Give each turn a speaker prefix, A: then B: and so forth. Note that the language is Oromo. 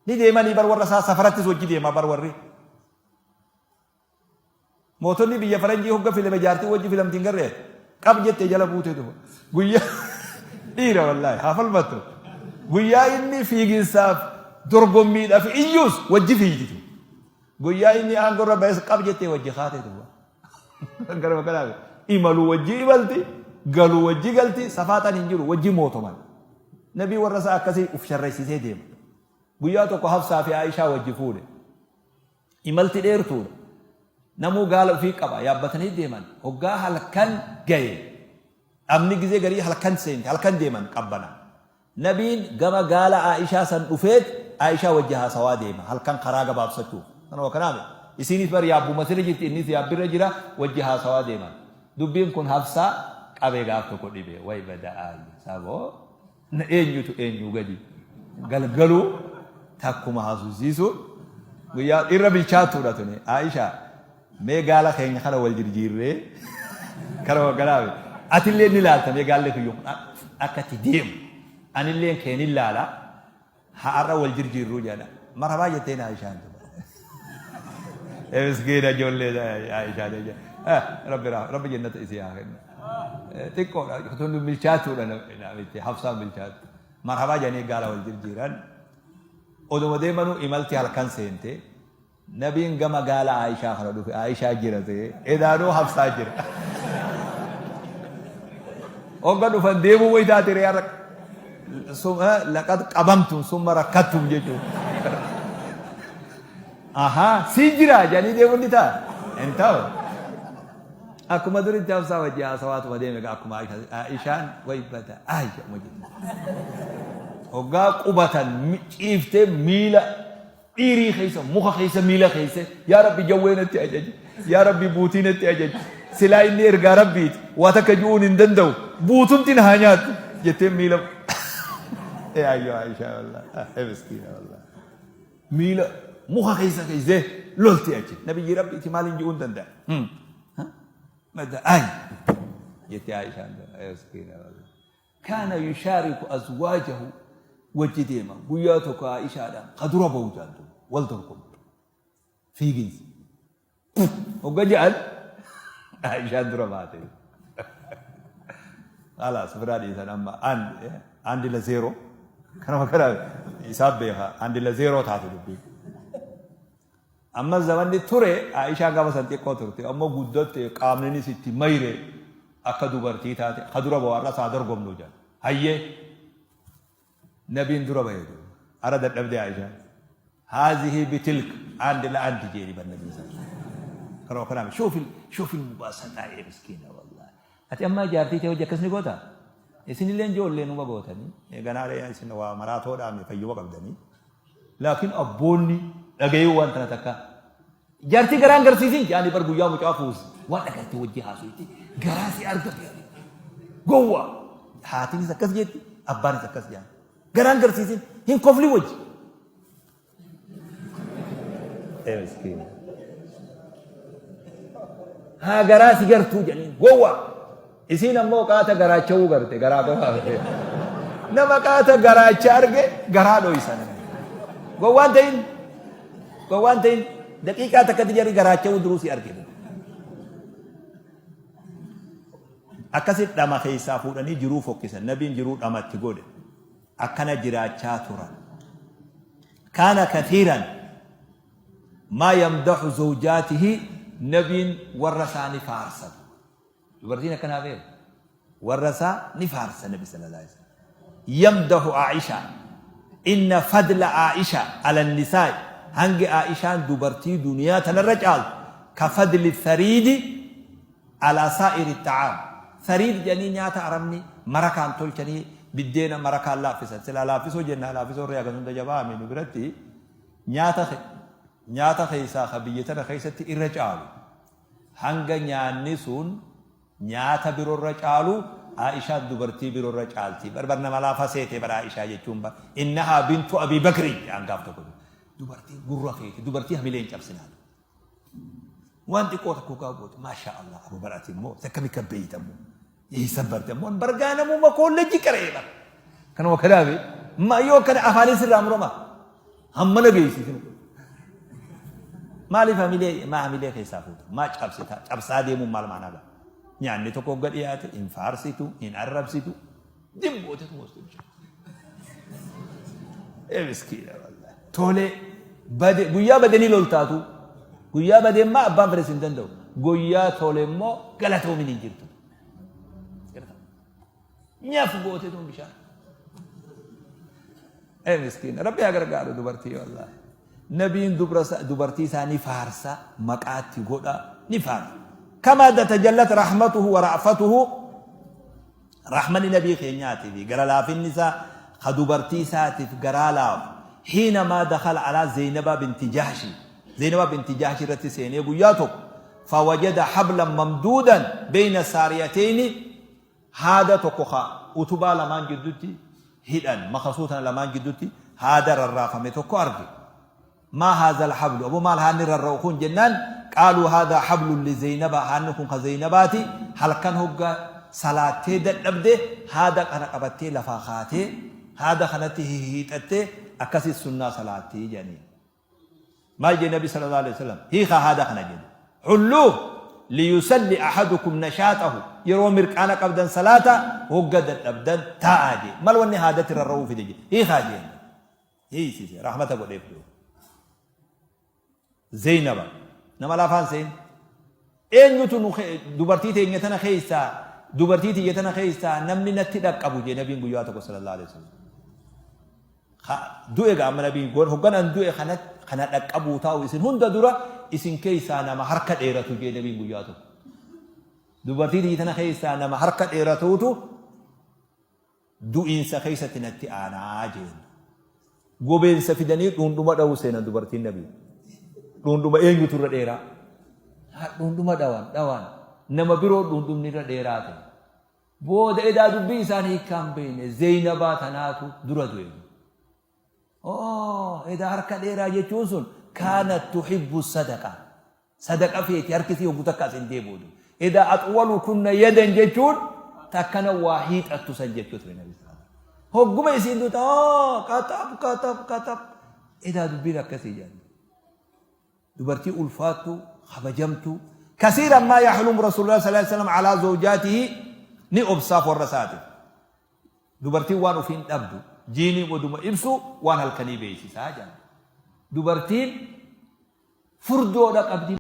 A: Ni deemanii bar warra isaa safarattis wajji deema bar warri. Mootonni biyya faranjii hogga filame jaartii wajji filamti hin garree? Qab jette jala buutee dhufa. Guyyaa dhiira wallaahi haa falmattu. Guyyaa inni fiiginsaaf dorgommiidhaaf iyyuus wajji fiigditu. Guyyaa inni aangorra ba'es qab jettee wajji kaatee dhufa. Garuma kanaaf imaluu wajji imalti, galuu wajji galti, safaaxaan hin jiru wajji mootoman. Nabii warra isaa akkasii uf sharraysiisee deema. Guyyaa tokko Hafsaa fi Aishaa wajji fuudhe. Imalti dheertuudha. Namuu gaala ufii qaba. Yaabbatanii deeman. Hoggaa halkan gaye. Dhabni gizee garii halkan seente. Halkan deeman qabbana. Nabiin gama gaala Aa'ishaa san dhufeet Aa'ishaa wajji haasawaa deema. Halkan karaa gabaabsachuuf. Kanuma kanaami. Isiinis bar yaabbuma sirra jirti innis yaabbirra jira wajji haasawaa deeman. Dubbiin kun Hafsaa qabe gaaf tokko dhibe. Way bada'aa saboo. Na eenyutu eenyuu gadi galgaluu takkuma haasofsiisuun guyyaa irra bilchaattuudha tuni. Aisha mee gaala keenya kana wal jirjiirree kana waggalaame. Atillee ni laalta mee gaalli kiyya kun akka itti deemu. Anillee kee ni laala. Har'a wal jirjiirruu jedha. Marhabaa jetteen Aishaan. Miskiina ijoollee Aishaan. Rabbi rabbi jannata isii haa kennu. Xiqqoodha tun bilchaattuudha namichi Hafsaan bilchaattu. Marhabaa jedhanii gaala wal jirjiiran. Oduma deemanuu imalti halkan seente. Nabiin gama gaala Aishaa kana dhufe Aishaa jira ta'e edaanuu Hafsaa jira. Hogga dhufan deemuu wayi taate ree har'a laqad qabamtum summa rakkattum jechuudha. Ahaa si jira jedhanii deemuun ni ta'a. Hin ta'u. Akkuma duritti Hafsaa wajji haasawaatuma deeme egaa akkuma Aishaan wayi bada Aisha jedhe. Hoggaa qubatan ciiftee miila Dhiirii keessa muka keessa miila keessa yaa Rabbi jawwee natti ajaji yaa Rabbi buutii natti ajaji silaa inni ergaa Rabbiiti waa takka ju'uun hin danda'u buutumti na haa nyaattu jettee miila ee ayyoo Aishaa wallah ee miskiina wallah miila muka keessa keessee lolti achi nabiyyi Rabbiiti maaliin ju'uun danda'a madda ay jettee Aishaan ee miskiina wallah Kaana yushaariku azwaajahu wajji deema. Guyyaa tokko Aa'ishaadhaan ka dura bahu jaan duuba. Wal dorgomu. Fiiginsa. Hogga ja'an Aa'ishaan dura baate. Khalaas biraa dhiisan amma andi la zeeroo. Kanuma kana isaan beeka andi la zeeroo taate dubbiin. Amma zamanni ture Aishaan gaafa san xiqqoo turte amma guddatte qaamninis itti mayre akka dubartii taate ka dura bahu har'as haa dorgomnu jedhan. Hayyee nabiin dura bahe duuba. Ara dadhabde Aishaan. Haazihii bitilk and la anti jeeni bar nabiin san. Kanuma kanaaf shuufil shuufil mubaasaxaa ee miskiina wallahi. Ati ammaa jaartii tee hojii akkas ni goota? Isinillee ijoollee numa gootanii ganaalee isin waa maraatoodhaa fayyuma qabdanii. Laakiin abboonni dhagayuu waan tana takka. Jaartii garaa hin garsiisin jaanii bar guyyaa mucaa fuusi. Waan dhagarte wajji haasofti garaa si argate. Gowwaa. Haatinis akkas jetti abbaanis akkas jaan. Garaa hin garsiisin hin kofli wajji. Ee miskiina. Haa garaa si gartuu jedhaniin gowwaa. Isiin ammoo qaata garaacha'uu garte garaa qofa Nama qaata garaacha arge garaa dhoysa namni. Gowwaan ta'in gowwaan ta'in daqiiqaa takkatti jarri garaacha'uu duruu si arge. Akkasi dhama keessaa fuudhanii jiruu fokkisan. Nabiin jiruu dhama itti godhe. Akkana jiraachaa turan. Kaana kathiiran maa yamdaxu zawjaatihi nabiin warra isaa ni faarsa. Dubartiin akkanaa beeku warra isaa ni faarsa nabi sallallahu alaihi wasallam. Yamdahu Aisha inna fadla Aisha ala nisaa'i hangi Aishaan dubartii duniyaa tanarra caaltu ka fadli thariidi ala saa'iri ta'aam. Thariid jedhanii nyaata arabni marakaan tolchanii biddeena marakaan laaffisan. Silaa laaffisoo jennaa laaffisoo irra hagas hunda jabaa mi nu biratti nyaata nyaata keessaa ka biyya tana keessatti irra caalu Hanga nyaanni sun nyaata birorra caalu Aa'ishaan dubartii birorra caalti. Bar bar nama laafa seete bar Aa'ishaa jechuun bar. Innahaa bintu Abii Bakri jedhan gaaf tokko. Dubartii gurra feete dubartii hamilee hin cabsinaa. Waan xiqqoo tokko gaa goote maashaa Allah Abu bar ati immoo akkami kan beeyta immoo. Eessa barte immoo bargaa namuma koolleejji qara'ee bar. Kanuma kanaafi ma yoo kana afaanis irraa murama. Hammana geessisi. Maaliif hamilee maa hamilee keessaa fuuta? Maa cabsita? Cabsaa deemuun maal maanaa qaba? Nyaanni tokko hogga dhiyaate hin faarsitu, hin arrabsitu. Dimbootetu moostu bishaan. Ee miskiina wallahi. Tolee bade guyyaa badanii loltaatu. Guyyaa badee immoo abbaan fedhes hin danda'u. Guyyaa tole immoo galatoomin hin jirtu. Nyaf goote tun bishaan. Ee miskiina rabbi haa gargaaru dubartii wallaahi. Nabiin dubra dubartii isaa ni faarsa maqaatti godha ni faarsa. Kama tatajallat rahmatuhu wa ra'fatuhu rahmanni nabii keenyaatii fi gara laafinni isaa ka dubartii isaatiif garaa laafu hiina maa dakhala alaa Zeynabaa binti Jahshi Zeynabaa binti Jahshi irratti seenee guyyaa tokko fawajada hablan mamduudan beyna saariyateyni Haada tokko ka utubaa lamaan jiddutti hidhan, makasuu tana lamaan jiddutti haada rarraafame tokko arge. Maa haazal hablu, aboo maal haadni rarra'u kun jennaan, qaaluu haadhaa hablun li Zeynaba, haadni kun ka Zeynabaati, halkan hogga salaattee dadhabde haada kana qabattee lafaa kaatee, haada kanatti hihiixattee akkasitti sunnaa salaatti jedhaniin. Maal jedhe Nabi sallallahu alaihi wasallam? Hiikaa haada kana jedhe. Hulluuh liyusalli ahadukum nashaatahu yeroo mirqaana qabdan salaata hogga dadhabdan taa'aa jedhe. Mal wanni haadatti rarra'uu fide jedhe. Hiikaa jedhe. Hiisise rahmata godheef duuba. Zeynaba nama lafaan seen eenyutu nu dubartii teenya tana keessaa dubartii tiyya tana keessaa namni natti dhaqqabu jedhe nabiin guyyaa tokko sallallahu alaihi wasallam. Ka du'e gaa amma nabiin goon hoggan an du'e kana kana dhaqqabuu taa'u isin hunda dura isin keessaa nama harka dheeratu jee nabiin guyyaa tokko. Dubartii tiyya tana keessaa nama harka dheeratuutu du'iinsa keessatti natti aanaa jeen. Gobeensa fidanii dhuundhuma dha'uu seenan dubartiin nabii. Dhuundhuma eenyutu irra dheeraa? Dhuundhuma dhawan dhawan nama biroo dhuundhumni irra dheeraa ta'e. Booda edaa dubbii isaan hiikkaa hin beekne Zeynabaa tanaatu dura du'e. Oo edaa harka dheeraa jechuun sun kaanat tuhibbu sadaqa. Sadaqa feeti harki isii hoggu takka as hin deebi'u. Edaa axwalu kunna yadan jechuun takkana waa hiixattu san jechuu ture nabi sallallahu Hogguma isiin duuta oo qaxab qaxab qaxab. Edaa dubbiin akkasii jedhan. Dubartii ulfaattuu, kabajamtuu. Kasiiran maa yaxlumu Rasuulullah sallallaahu aleyhi wa sallam alaa zawjaatihi ni obsaaf warra isaatiif. Dubartiin waan ofii hin dhabdu. Jiiniin oduma ibsu waan halkanii beeksisaa jedhan. Dubartiin furdoodha qabdi.